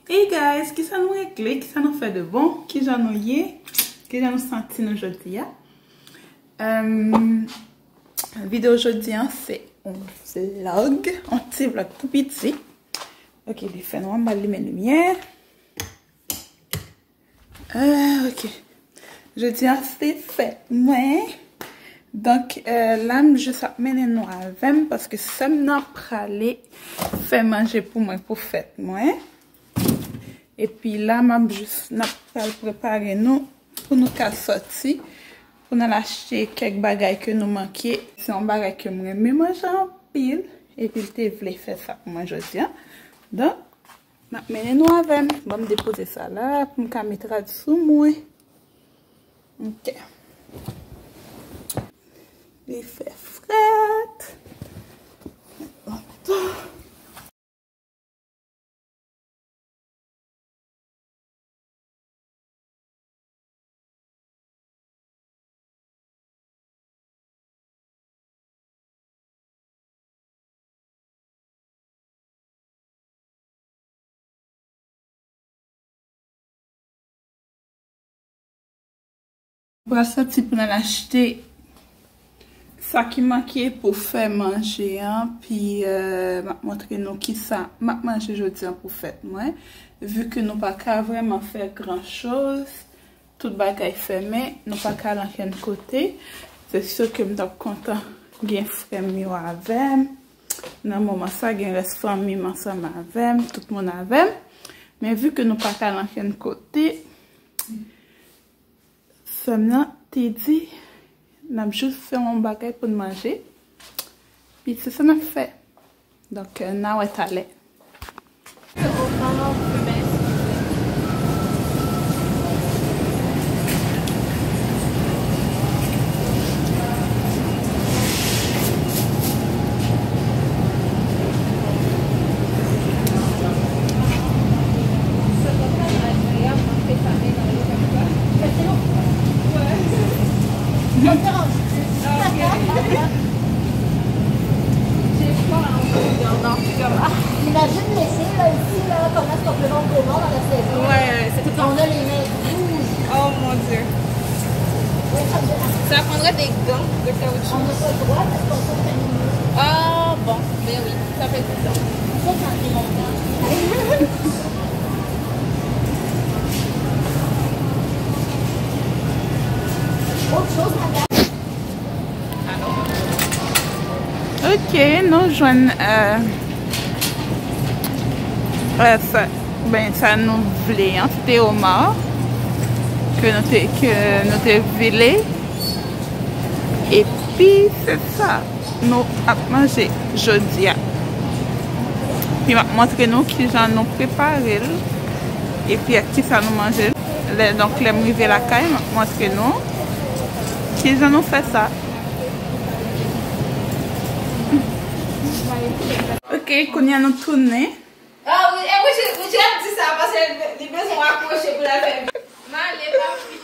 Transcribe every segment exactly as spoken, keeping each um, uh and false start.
Hey guys, kisa nou regle? Kisa nou fè de bon? Kijan nou ye? Kijan nou santi nou jodi a? Em, videyo jodi an se yon vlog, yon ti vlog tou piti. Ok, li fè nwa, m pral limen limyè. Ah, ok. Jodi a se fèt mwen. Donk, eh, la m jis ap mennen nou avè m paske sè m nan prale fè manje pou mwen pou fèt mwen. Epi la m ap jis, n ap pral prepare nou pou nou ka sòti, pou n al achte kèk bagay ke nou manke. Se yon bagay ke m renmen manje anpil, epi l te vle fè sa pou mwen jodi a. Donk, m ap mennen nou avè m. Ban m depoze sa la pou m ka met rad sou mwen. Ok. Li fè frèt. Pral sòti pou n al achte sa ki manke pou fè manje an, pi, eh, m ap montre nou kisa m ap manje jodi an pou fèt mwen. Vi ke nou pa ka vrèman fè gran choz, tout bagay fèmen, nou pa ka al ankenn kote. Se si ke m t ap kontan gen frè m yo avè m. Nan moman sa, gen rès fanmi m ansanm avè m, tout moun avè m. Men vi ke nou pa ka al ankenn kote, sè m nan te di, n ap jis fè yon bagay pou n manje. Pi se sa n ap fè. Donk, euh, n a wè talè. Imagine l'été, là, ici, là, comment est-ce qu'on peut en commun dans la saison? Ouais, c'est tout. On a les mains rouges. Oh mon Dieu. Ça prendrait des gants de caoutchouc. On n'a pas le droit parce qu'on fait un... Ah bon, ben oui, ça fait du sens. Ok, nou jwenn, euh, euh, sa, ben, sa nou vle an, se te omar ke nou te, ke nou te vle. Epi, se sa nou ap manje jodi a. Pi m ap montre nou kijan nou prepare l. Epi ak kisa nou manje l. Lè, donk, lè m rive lakay, m ap montre nou kijan nou fè sa. Ok, kounye a nou tounen. Ah, wi, e Richie, Richie ap di sa, paske li bezwen akwoche pou l al fè. M ale, papi.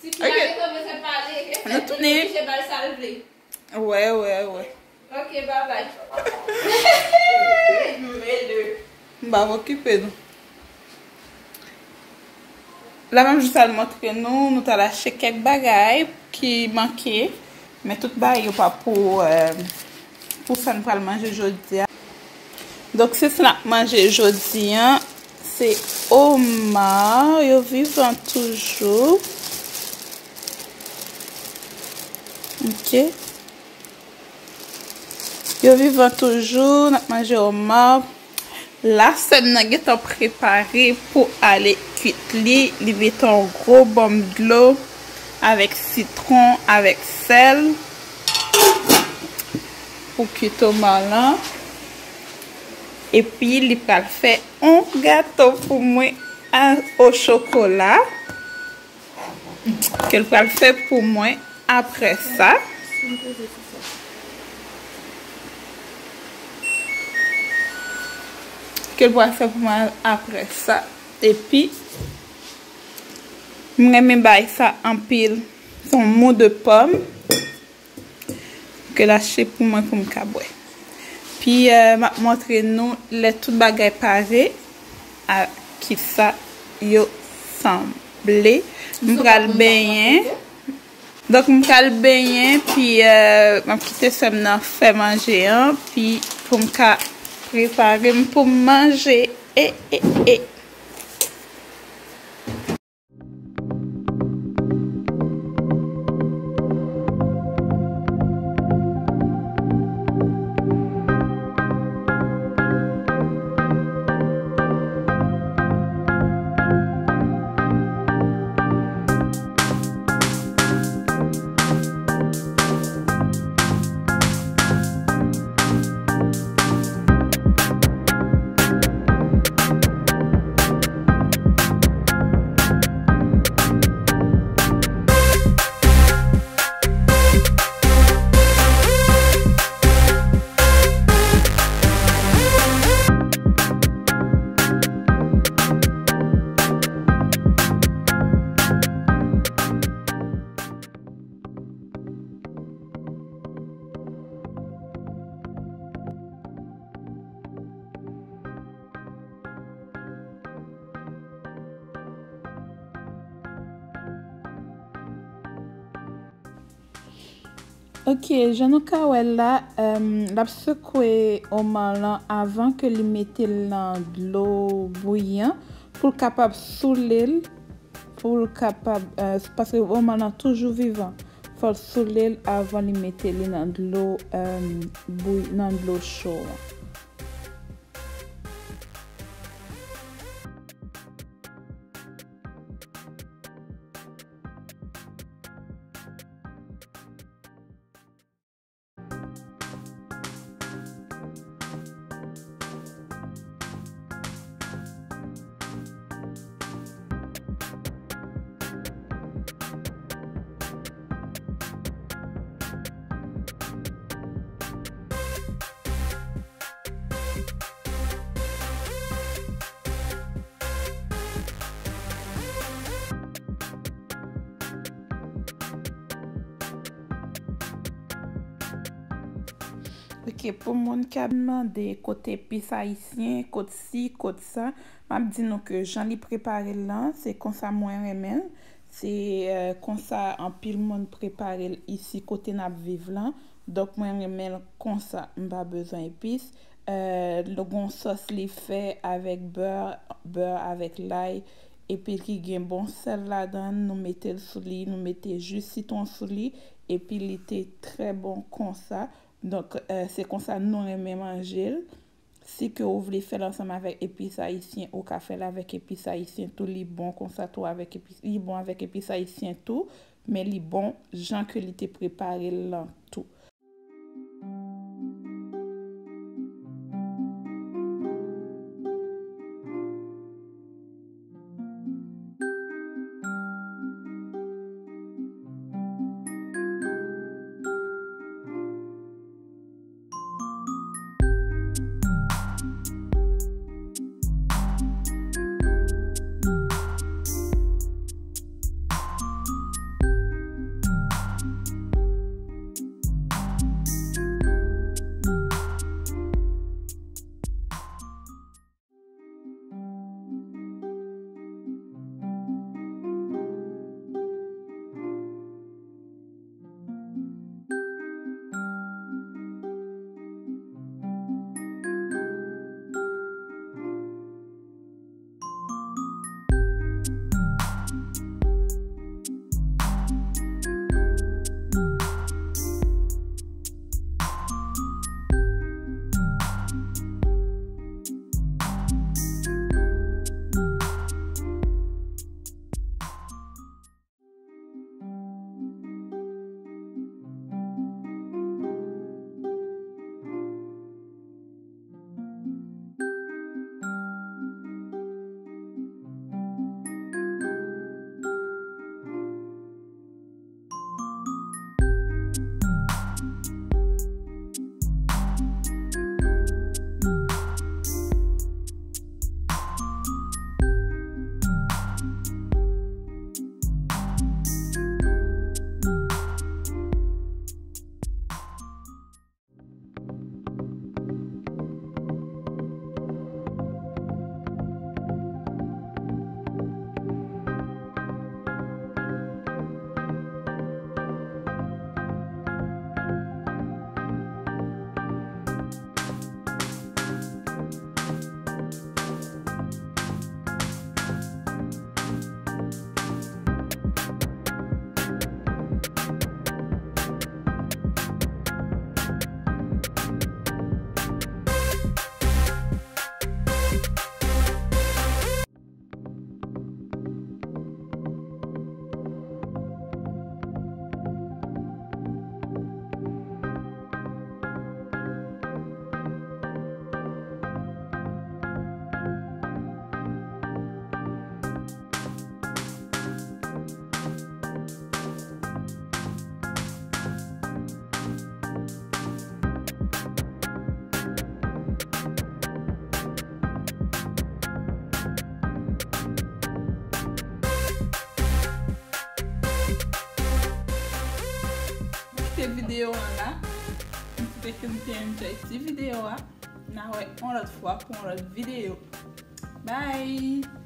Ti fi a gentan bezwen pale. Nou tounen. Richie ba l sa l vle. Wè, wè, wè. Ok, babay. M pa okipe nou. La, m ap jis al montre nou, nou t al achte kèk bagay ki manke, men tout bagay yo pa pou, euh, pou sa n pral manje jodi a. Donk, se sa n ap manje jodi a, se omar, yo vivan toujou. Ok. Yo vivan toujou, n ap manje omar. La, sè m nan gentan prepare pou ale kuit li. Li mete yon gwo bonm dlo avèk sitwon, avèk sèl pou kuit omar lan. Epi, li pral fè yon gato pou mwen a, o chokola. Ke l pral fè pou mwen apre sa. Ke l pral fè pou mwen apre sa. Epi, m renmen bay sa anpil. Se yon mou de pòm. Ke l achte pou mwen pou m ka bwè. Pi, euh, m ap montre nou lè tout bagay pare, a, kisa yo sanble. M pral benyen. Donk, m pral benyen, pi, euh, m ap kite sè m nan fè manje an, pi pou m ka prepare m pou m manje. E, e, e. Ok, jan nou ka wè la, euh, l ap sekwe oman lan avan ke li mete l nan dlo bouyi an pou l kapab soule l, pou l kapab, euh, paske oman lan toujou vivan. Fò l soule l avan li mete li nan dlo, euh, bouy-, nan dlo cho an. Ok, pou moun k ap mande kot epis ayisyen, kot si, kot sa, m ap di nou ke jan li prepare l lan, se konsa mwen renmen l. Se, euh, konsa anpil moun prepare l isi kote n ap viv lan. Donk, mwen renmen l konsa. M pa bezwen epis. Euh, l gon sòs li fè avèk bè, bè avèk lay, epi ki gen bon sèl ladan l. Nou mete l sou li, nou mete ji sitwon sou li, epi li te trè bon konsa. Donk, euh, se konsa nou renmen manje l. Si ke ou vle fè l ansanm avèk epis ayisyen, ou ka fè l avèk epis ayisyen tou. Li bon konsa tou avèk epis, li bon avèk epis ayisyen tou, men li bon jan ke li te prepare l lan tou. videyo an la. M swete ke nou te enjoy ti videyo a. N a wè yon lòt fwa pou yon lòt videyo. Bye!